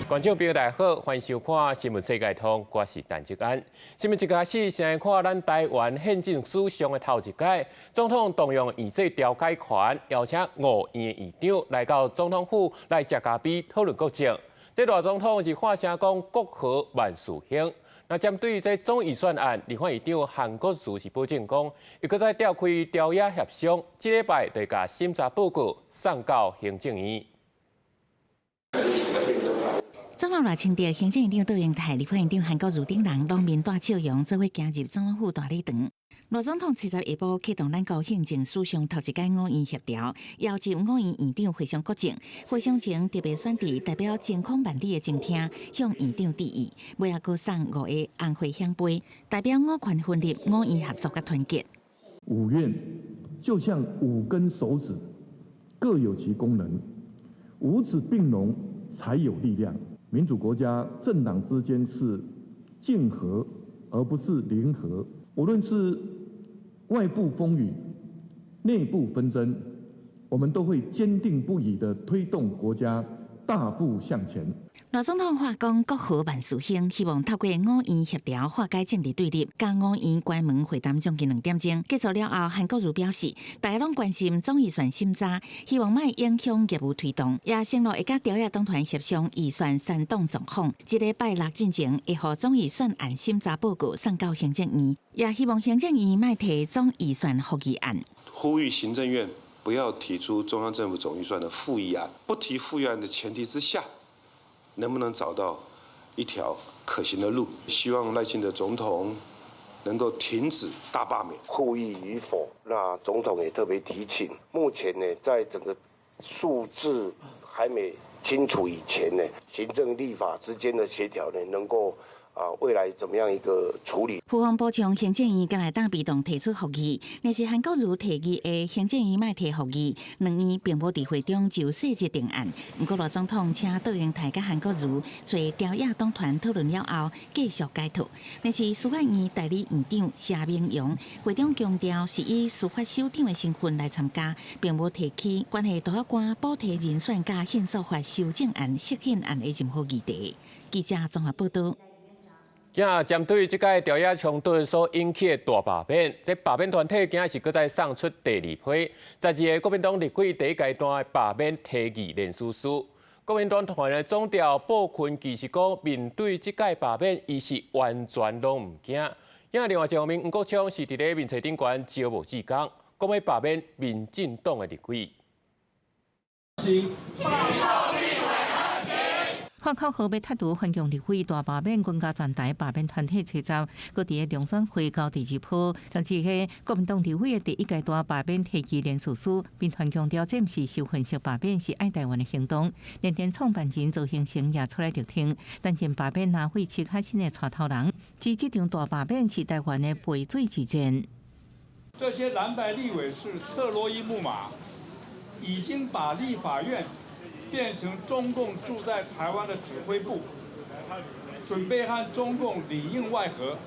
觀眾朋友大家好，歡迎收看《新聞世界通》，我是陳志安。新聞一開始，先來看咱台灣憲政史上的頭一擺，總統動用院制調解權，邀請五院的院長來到總統府來食咖啡討論國政。這賴總統是喊聲講國和萬事興。那針對這總預算案，立法院長韓國瑜是保證講，伊閣再召開朝野協商，這禮拜就共審查報告送到行政院。總統賴清德、行政院長卓榮泰、立法院長韓國瑜等人攏面帶笑容，做伙行入總統府大禮堂。賴總統七十下晡啟動咱國憲政史上頭一擺五院協調，邀集五院院長會商國政。會商前特別選佇代表晴空萬里的前廳向院長致意，尾仔閣送五個紅花響杯，代表五權分立、五院合作佮團結。五院就像五根手指，各有其功能，五指並攏才有力量。民主國家政黨之間是競合，而不是零和。無論是外部風雨、內部紛爭，我們都會堅定不移地推動國家大步向前。賴總統話講國和萬事興，希望透過五院協調化解政治對立，佮五院關門會談將近2點鐘結束了後，韓國瑜表示，大家攏關心總預算審查，希望莫影響業務推動，也承諾會佮朝野黨團協商預算三黨狀況。這禮拜六進前會予總預算案審查報告送到行政院，也希望行政院莫提總預算附議案。呼籲行政院不要提出中央政府總預算的附議案，不提附議案的前提之下，能不能找到一條可行的路？希望賴清德總統能夠停止大罷免。附議與否，那總統也特別提醒，目前呢，在整個數字還沒清楚以前呢，行政立法之間的協調呢，能夠未來怎麼樣一個處理？傅方補充，行政院敢會當被動提出復議，若是韓國瑜提議的行政院莫提復議，兩院並無佇會中就細節定案。毋過賴總統請卓榮泰佮韓國瑜揣朝野黨團討論了後，繼續解套。若是司法院代理院長謝銘洋會中強調，是以司法首長的身份來參加，並無提起關係大法官補提人選佮憲訴法修正案、釋憲案的任何議題。記者綜合報道。今針對這擺朝野衝突所引起的大罷免，這罷免團體今仔是閣再送出第二批，12個國民黨立委第一階段的罷免提議聯署書。國民黨團的總召布坤其實講，面對這擺罷免，伊是完全攏毋驚。另外一方面，黃國昌是佇咧面冊頂懸招募志工，講欲罷免民進黨的立委。喊口號欲脫除環境立委大罷免，軍家全台罷免團體齊集，閣佇個中選會交第二波，12個國民黨立委的第一階段罷免提議聯署書，民團強調這毋是仇恨式罷免，是愛台灣的行動。聯電創辦人鄒幸成也出來力挺，擔任罷免拿會其他新的帶頭人，指這場大罷免是台灣的背水之戰。這些藍白立委是特洛伊木馬，已經把立法院變成中共駐在台灣的指揮部，準備和中共裡應外合，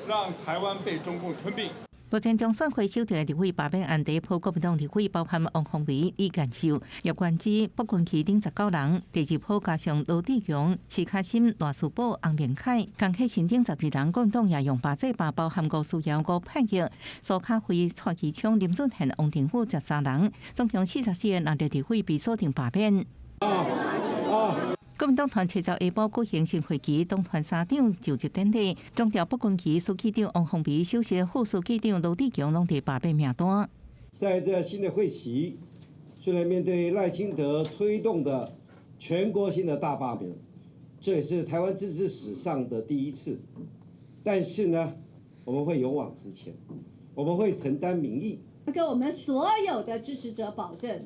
讓台灣被中共吞併。目前中選會手頭的立委罷免案第一波國民黨立委包含王鴻薇、李彥秀、葉冠之、傅崑萁等19人，第二波加上羅智強、徐卡心、賴士葆、翁明凱、江啟臣等12人，國民黨也用罷制罷包含吳思瑤、吳沛憶、蘇卡輝、蔡其昌、林俊憲、王定宇13人，總共44個藍綠立委被鎖定罷免。國民黨團七十下晡舉行新會期，黨團三長就職典禮，總召傅崑萁、書記長王鴻薇、首席副書記長羅智強攏佇罷免名單。在這新的會期，雖然面對賴清德推動的全國性的大罷免，這也是台灣政治史上的第一次，但是呢，我們會勇往直前，我們會承擔民意，跟我們所有的支持者保證，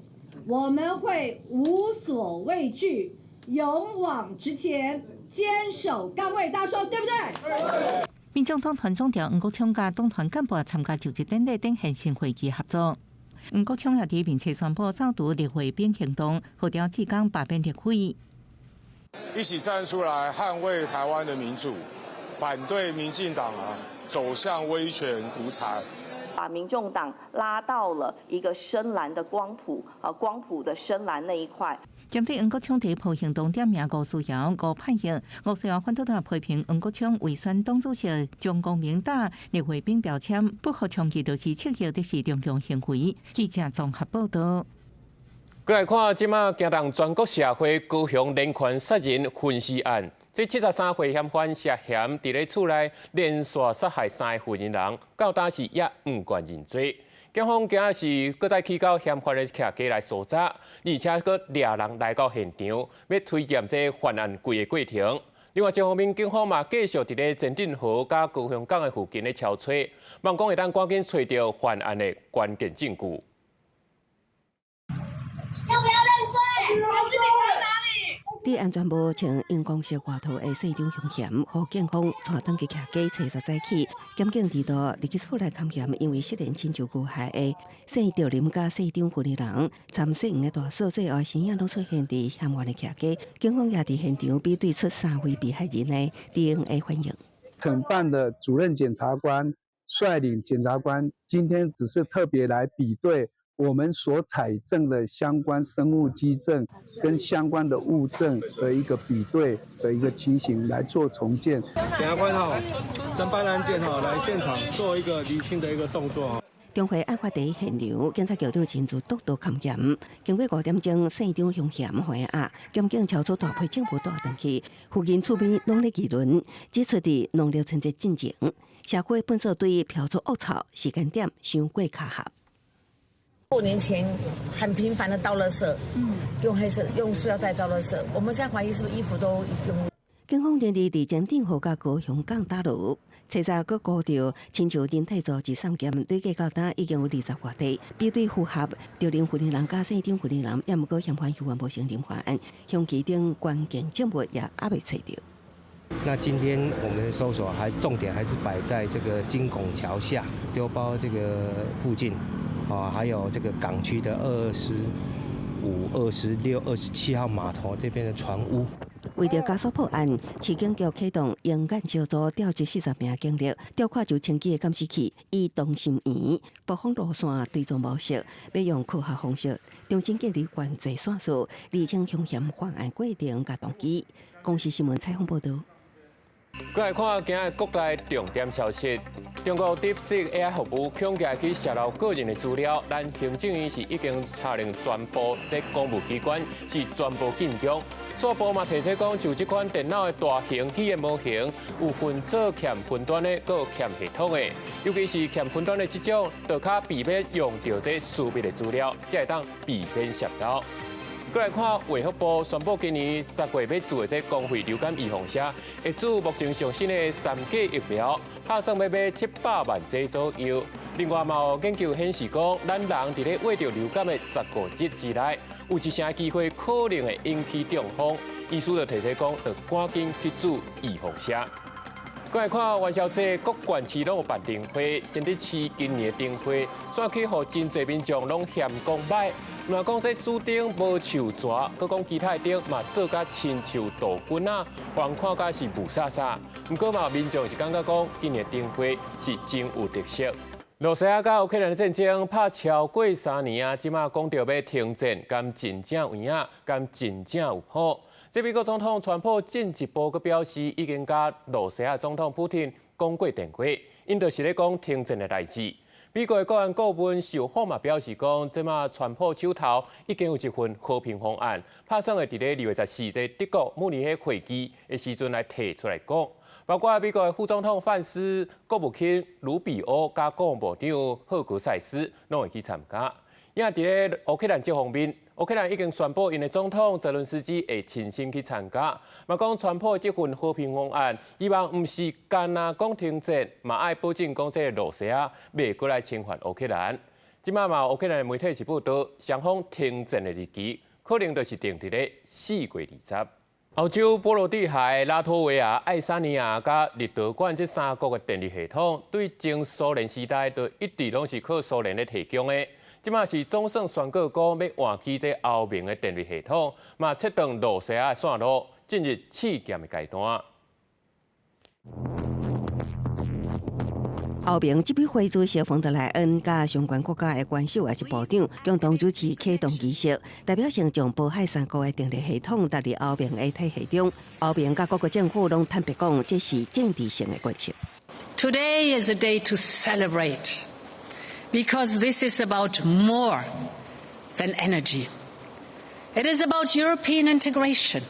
我們會無所畏懼，勇往直前，堅守崗位。大家說對不對？民眾黨團總召黃國昌佮黨團幹部參加就職典禮，展現新會期合作。黃國昌也佇面冊宣布掃除立會變行動，號召志工罷免立委，一起站出來捍衛台灣的民主，反對民進黨啊走向威權獨裁。把民眾黨拉到了一個深藍的光譜，啊，光譜的深藍那一塊。針對黃國昌提報行動點名吳思瑤、吳泮義，吳思瑤反倒批評黃國昌違反黨主席張國明打立會冰標籤，不服長期就是斥責這是中共行為。記者綜合報道。過來看，這馬驚動全國社會高雄連環殺人分屍案，這73歲嫌犯涉嫌佇咧厝內連續殺害三个婦人人，到今是猶毋願認罪。警方今仔是閣再去到嫌犯的徛家來搜查，而且閣掠人來到現場，欲推檢這犯案規个過程。另外一方面，警方嘛繼續佇咧前鎮河佮高雄港的附近咧搜查，望講會當趕緊揣著犯案的關鍵證據。要不要認罪？還是你在哪裡？佇安全帽穿熒光色外套的姓張兇嫌，予警方帶轉去徛家揣查早起，檢警佇倒入去厝內勘驗，因為失聯親像遇害的姓趙林佮姓張婦人，參姓的大嫂最後身影攏出現佇嫌犯的徛家，警方也佇現場比對出三位被害人的 DNA 反應。承辦的主任檢察官率領檢察官，今天只是特別來比對我們所採證的相關生物跡證跟相關的物證的一個比對的一個情形來做重建。檢察官哈，偵辦案件哈，來現場做一個釐清的一個動作。中會案發佇現場，警察局長親自督導勘驗。經過5點鐘，姓張兇嫌還押，檢警搜出大批證物帶轉去，附近厝邊攏咧議論，指出佇農曆春節進前，社區糞埽堆飄出惡臭，時間點傷過巧合。過年前很頻繁的倒垃圾，用黑色用塑料袋倒垃圾，我們在懷疑是不是衣服都用。警方連日佇前鎮河佮高雄港打撈，查查閣估著，親像人體組織送檢，累計到今已經有20外塊，比對符合趙林婦人佮姓張婦人，也毋過嫌犯猶原無承認犯案，兇器等關鍵證物也猶未揣著。那今天我們的搜索還重點還是擺在這個金拱橋下丟包這個附近，啊，還有這個港區的25、26、27號碼頭這邊的船塢。為著加速破案，市警局啟動鷹眼小組，調集40名警力，調看就清機的監視器，以同心圓播放路線追蹤模式，欲用科學方式重新建立犯罪線索，釐清兇嫌犯案過程佮動機。公視新聞採訪報導。過來看今仔國內重點消息，中國 DeepSeek AI 服務恐驚去洩露個人的資料，咱行政院是已經下令全部這公務機關是全部禁用。司法部嘛提醒講，就這款電腦的大型語言模型，有分做欠雲端的，閣有欠系統的，尤其是欠雲端的這種，就較避免用著這私密的資料，才會當避免洩露。過來看，衛福部宣布，今年10月欲注的這公費流感預防射，會注目前上新的三劑疫苗，拍算欲買700萬劑左右。另外嘛有研究顯示講，咱人佇咧患著流感的15日之內，有一成機會可能會引起中風。醫師就提醒講，著趕緊去注預防射。過來看元宵節，各縣市攏有辦燈會，新竹市今年的燈會，煞去予真濟民眾攏嫌講䆀。若講這主燈無樹蛇，閣講其他的燈嘛做甲親像道具仔，予人看甲是霧煞煞。毋過嘛，民眾是感覺講，今年燈會是真有特色。羅西亞佮烏克蘭的戰爭拍超過3年啊，這馬講著欲停戰，敢真正有影？敢真正有譜？這美國總統川普進一步閣表示，已經佮羅西亞總統普丁講過電話，𪜶就是咧講停戰的代誌。美國的國安顧問受訪嘛表示講，這馬川普手頭已經有一份和平方案，拍算會佇咧2月14這德國慕尼黑會議的時陣來提出來講。包括美國的副總統范斯、國務卿盧比歐佮國防部長赫格塞斯攏會去參加。也佇咧烏克蘭這方面，烏克蘭已經宣布，𪜶的總統澤倫斯基會親身去參加。嘛講川普的這份和平方案，希望毋是干焦講停戰，嘛愛保證講這个羅西亞袂閣來侵犯烏克蘭。這馬嘛，烏克蘭的媒體是報道，雙方停戰的日期可能就是定佇咧4月20。歐洲波羅的海、拉脫維亞、愛沙尼亞佮立陶宛這三國的電力系統，對前蘇聯時代就一直攏是靠蘇聯咧提供的。這馬是總算宣告講欲換去這歐盟的電力系統，嘛切斷羅西亞的線路，進入試驗的階段。歐盟執委會主席馮德萊恩佮相關國家的元首抑是部長共同主持啟動儀式，代表性將渤海三國的電力系統納入歐盟的體系中。歐盟佮各國政府攏坦白講，這是政治性的決策。 Today is a day to celebrate because this is about more than energy. It is about European integration.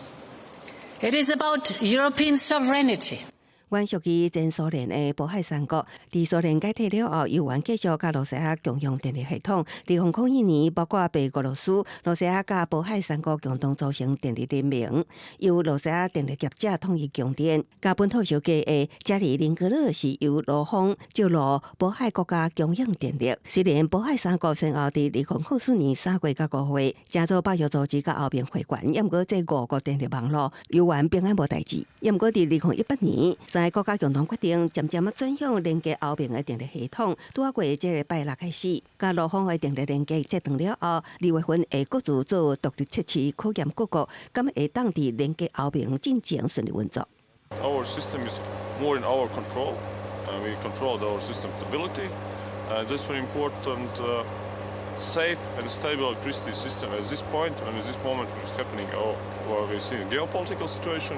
It is about European sovereignty. 原屬於前蘇聯的渤海三國，佇蘇聯解體了後，猶原繼續佮羅西亞共用電力系統。2001年，包括白俄羅斯、羅西亞佮渤海三國共同組成電力聯盟，由羅西亞電力業者統一供電。佮本土相隔的加里寧格勒是由羅方借羅渤海國家供應電力。雖然渤海三國先後佇2004年3月佮5月，成做北約組織佮歐盟會員，猶毋過這五國電力網路猶原平安無代誌。猶毋過佇2018年，三个國家共同決定，漸漸仔轉向連結歐盟的電力系統。拄仔過這個拜六開始，佮羅方的電力連結切斷了後，2月份會各自做獨立測試考驗各國，敢會當佇連結歐盟進前順利運作。 Our system is more in our control. We control our system stability. That's very important. Safe and stable electricity system at this point and at this moment what is happening, or what we see in geopolitical situation.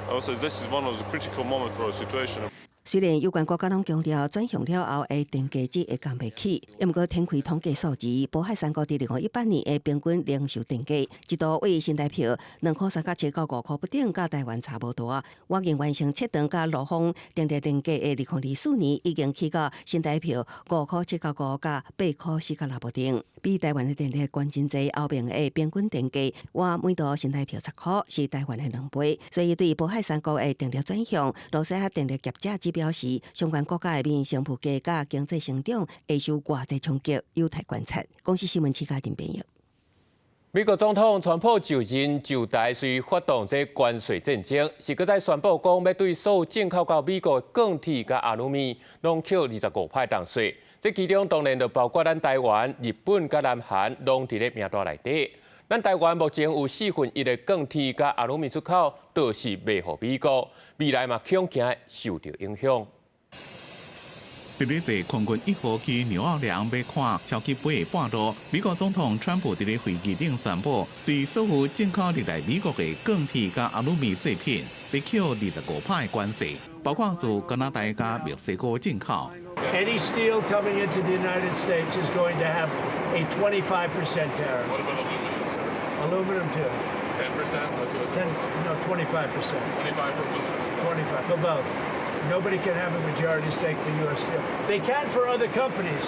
I would say this is one of the critical moments for our situation. 雖然有關國家攏強調轉向了後的電價只會降袂起，毋過天開統計數字，渤海三國佇2018年的平均零售電價，一度為新台票2塊37到5塊不等，佮台灣差無大。已經完成切斷佮羅方電力連結的2024年，已經起到新台票5塊75佮8塊46不等，比台灣的電力懸真濟。歐盟的平均電價，倚每度新台票10塊，是台灣的2倍。所以對渤海三國的電力轉向，羅西亞電力業者只表示，相關國家的民生物價佮經濟成長會受偌濟衝擊，有待觀察。公視新聞徐嘉婷編譯。美國總統川普就任就台隨發動這關稅戰爭，是閣再宣布講欲對所有進口到美國的鋼鐵佮阿魯米，攏扣25%重稅。這其中當然就包括咱台灣、日本佮南韓，攏佇咧名單內底。咱台灣目前有1/4的鋼鐵佮阿魯米出口，都是賣予美國，未來嘛恐驚受著影響。佇咧坐空軍1號去紐奧良欲看超級盃的半路，美國總統川普佇咧飛機頂宣布，對所有進口入來美國的鋼鐵佮阿魯米製品，欲扣25%的關稅，包括自加拿大佮墨西哥進口。 Any steel coming into the United States is going to have a 25% tariff. What about aluminum, sir? Aluminum too. 10%? 10, no, 25%. 25 for aluminum. 25 for both. Nobody can have a majority stake for U.S. Steel. They can for other companies,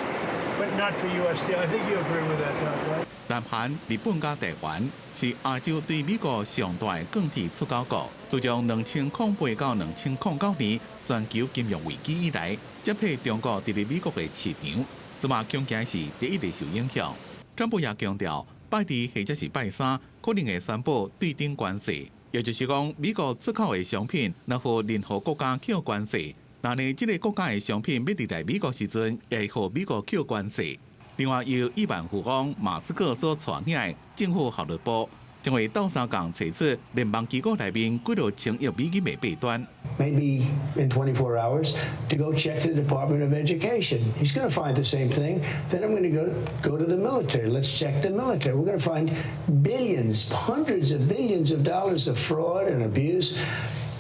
but not for U.S. Steel. I think you agree with that, Doug, right? 南韓、日本佮台灣是亞洲對美國上大的鋼鐵出口國。自從2008到2009年全球金融危機以來，接替中國佇咧美國的市場，這馬恐驚是第一個受影響。川普也強調，拜二或者是拜三可能會宣布對等關稅，也就是講，美國出口的商品若予任何國家扣關稅，那呢這個國家的商品欲入來美國時陣，也會予美國扣關稅。另外，由億萬富翁馬斯克所帶領的政府效率部，將會鬥相共提出聯邦機構內面幾落千億美金的弊端。 Maybe in 24 hours to go check the Department of Education. He's going to find the same thing. Then I'm going to go to the military. Let's check the military. We're going to find billions, hundreds of billions of dollars of fraud and abuse.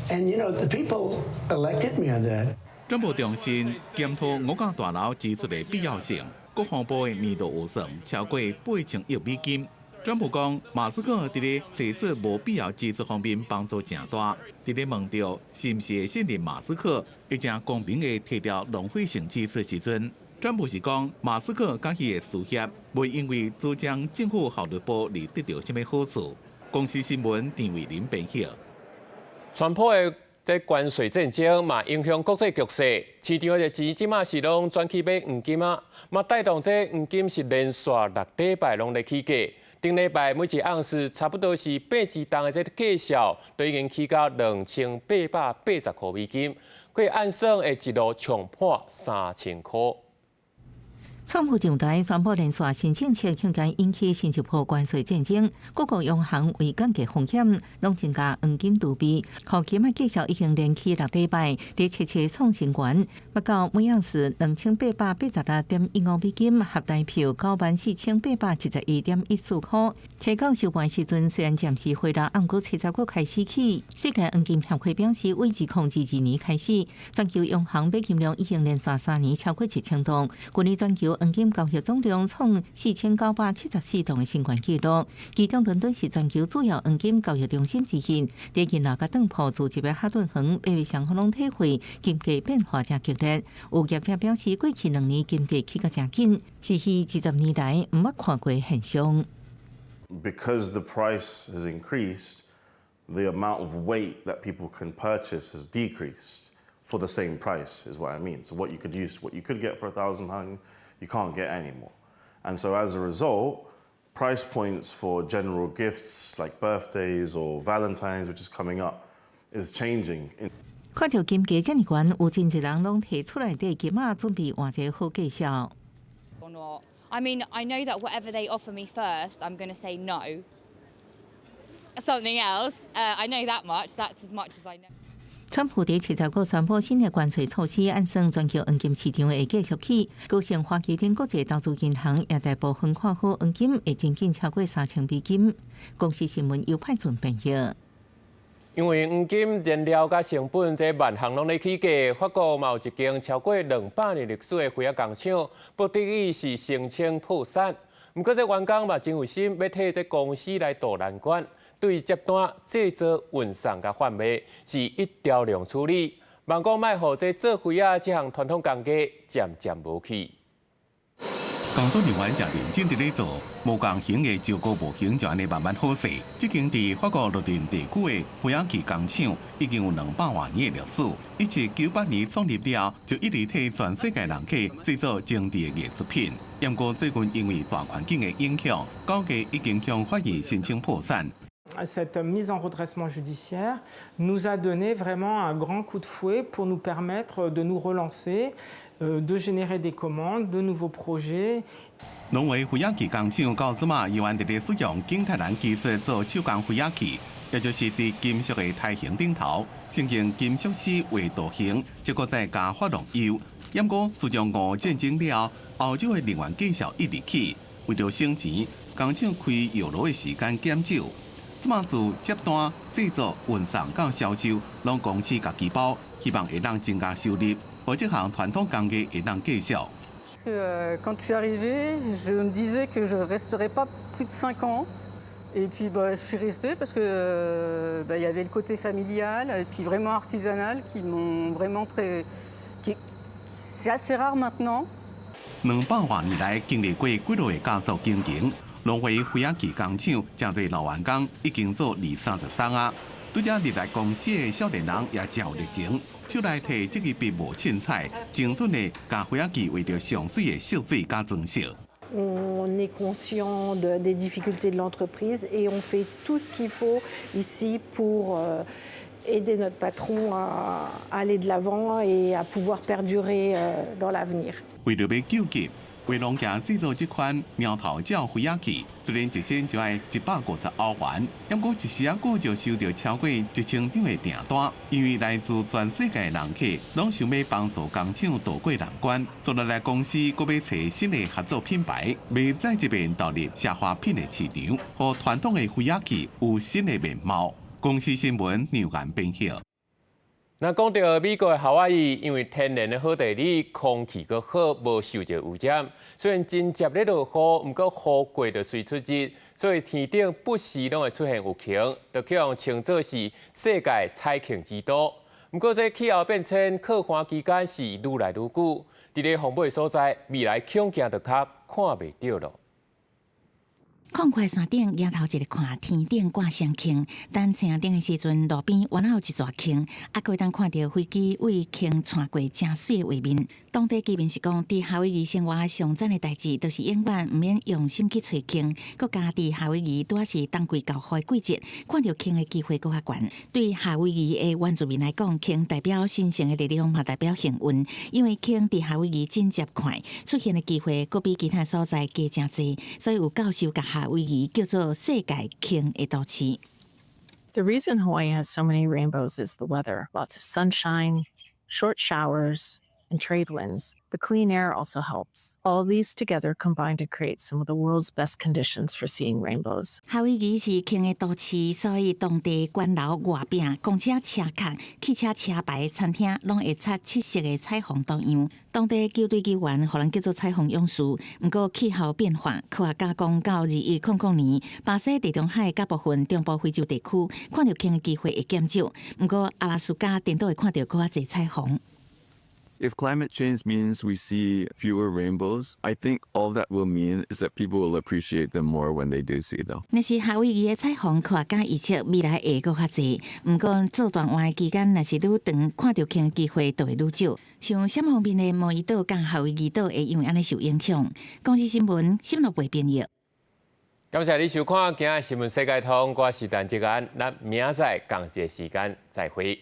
And the people elected me on that. 川普重申檢討五角大樓支出的必要性。國防部的年度預算超過8000億美金。川普講，馬斯克佇咧提出無必要支出方面幫助誠大。佇咧問著是毋是會信任馬斯克，會誠公平的提掉浪費性支出時陣，川普是講馬斯克佮伊的事業袂因為主張政府效率部而得著啥物好處。公視新聞陳慧琳編譯。川普的這關稅戰爭嘛，影響國際局勢，市場的錢這馬是攏轉去買黃金啊，嘛帶動這黃金是連續6禮拜攏咧起價。頂禮拜每一盎司差不多是8支重的這個價數，都已經起到2880塊美金，過按算會一路衝破3000塊。川普上台宣布連續新政策，恐驚引起新一波關稅戰爭。各國央行為降低風險，攏增加黃金儲備。黃金的價數已經連起6禮拜，佇齊齊創新高，達到每盎司2886.15美金，合台票94,871.14箍。初九收盤時陣，雖然暫時回落，毋過初十閣開始起。世界黃金協會表示，為2022年開始，全球央行買金量已經連續3年超過1000噸。去年全球黃金交易總量創4974噸的新高紀錄，其中倫敦是全球主要黃金交易中心之一。佇銀樓佮當鋪組織的哈頓行買賣雙方攏體會金價變化誠激烈。有業者表示，過去2年金價起甲誠緊，是彼20年來毋捌看過現象。 Because the price has increased, the amount of weight that people can purchase has decreased for the same price, is what I mean. So what you could use, what you could get for £1,000, you can't get anymore. And so as a result, price points for general gifts like birthdays or Valentine's, which is coming up, is changing. 看著金價遮爾懸，有真濟人攏提出來塊金仔，準備換一個好價數。 I mean, I know that whatever they offer me first, I'm going to say no. Something else. I know that much. That's as much as I know. 川普佇七十號宣布新的關稅措施，按算全球黃金市場會繼續起。高盛、華基等國際投資銀行也大部分看好黃金會前進超過3000美金。公視新聞由派准編譯。因為黃金燃料佮成本這萬項攏咧起價，法國嘛有一間超過200年歷史的飛仔工廠，不得已是申請破產。毋過這員工嘛真有心，欲替這公司來渡難關，對接單、製作、運送佮販賣是一條龍處理。望講莫予這做飛仔這項傳統工藝漸漸無去。工作人員誠認真佇咧做，無仝型的石膏模型就按呢慢慢好勢。這間佇法國洛林地區的飛仔器工廠已經有200外年的歷史。1798年創立了，就一直替全世界人客製作精緻的藝術品。不過最近因為大環境的影響，高價已經向法院申請破產。 Cette mise en redressement judiciaire nous a donné vraiment un grand coup de fouet pour nous permettre de nous relancer, de générer des commandes, de nouveaux projets. 挪威飛仔器工廠到這馬依然佇咧使用景泰藍技術做手工飛仔器，也就是佇金屬的胎形頂頭，先用金屬絲畫圖形，結果再加珐琅釉。毋過自從俄烏戰爭了，歐洲的能源價數一直起，為著省錢，工廠開窯爐的時間減少。這馬自接單、製作、運送到銷售，攏公司家己包，希望會當增加收入，予這項傳統工藝會當繼續。 Quand je suis arrivée, je me disais que je resterais pas plus de 5 ans. Et puis bah, je suis restée parce que bah, il y avait le côté familial et puis vraiment artisanal qui m'ont vraiment très, c'est assez rare maintenant. 200外年來經歷過幾落個家族經營。挪威飛仔器工廠，誠濟老員工已經做二三十冬啊。對這入來公司的少年人也誠有熱情，手內提這支筆無凊彩，精準的共飛仔器畫著上媠的色水佮裝飾。 On est conscient des difficultés de l'entreprise et on fait tout ce qu'il faut ici pour aider notre patron à aller de l'avant et à pouvoir perdurer dans l'avenir. 為著欲救急，畫廊家製作這款貓頭鳥飛仔器，雖然一身就愛150歐元，毋過一時仔久就收著超過1000張的訂單。因為來自全世界的人客，攏想欲幫助工廠渡過難關，接落來公司閣欲揣新的合作品牌，欲再一遍投入奢華品的市場，予傳統的飛仔器有新的面貌。公視新聞劉岩編譯。那講著美國的夏威夷，因為天然的好地理，空氣閣好，無受著污染。雖然真捷咧落雨，毋過雨季就隨出日，所以天頂不時攏會出現雨球，就去予稱做是世界彩虹之都。毋過這氣候變遷，酷旱期間是愈來愈久，佇咧風暴的所在，未來恐驚就較看袂著囉。曠闊山頂，迎頭一个看天頂掛雙鯨，等青頂的時陣，路邊原來有一座鯨，猶閣會當看著飛機對鯨竄過誠媠的畫面。當地居民是講，佇夏威夷生活上讚的代誌，就是永遠毋免用心去揣鯨。閣加佇夏威夷拄仔是冬季厚雨的季節，看著鯨的機會閣較懸。對夏威夷的原住民來講，鯨代表神聖的力量，嘛代表幸運，因為鯨佇夏威夷真捷快，出現的機會閣比其他所在加誠濟，所以有教授共夏威夷叫做世界鯨的都市。 The reason Hawaii has so many rainbows is the weather. Lots of sunshine, short showers, and trade winds. The clean air also helps. All these together combine to create some of the world's best conditions for seeing rainbows. 夏威夷是鯨的都市，所以當地懸樓外壁、公車車殼、汽車車牌、餐廳攏會插七色的彩虹圖樣。當地球隊球員予人叫做彩虹勇士。毋過氣候變化，科學家講到2100年，巴西地中海佮部分中部非洲地區看著鯨的機會會減少。毋過阿拉斯加顛倒會看著閣較濟彩虹。 If climate change means we see fewer rainbows, I think all that will mean is that people will appreciate them more when they do see them. 若是夏威夷的彩虹，科學家預測未來會閣較濟。毋過做大換的期間，若是愈長，看著鯨的機會就會愈少。像什麼方面的毛伊島佮夏威夷島會因為按呢受影響。公視新聞，新樂貝編譯。感謝你收看今仔新聞世界通，我是陳志安，咱明仔載仝一个時間再會。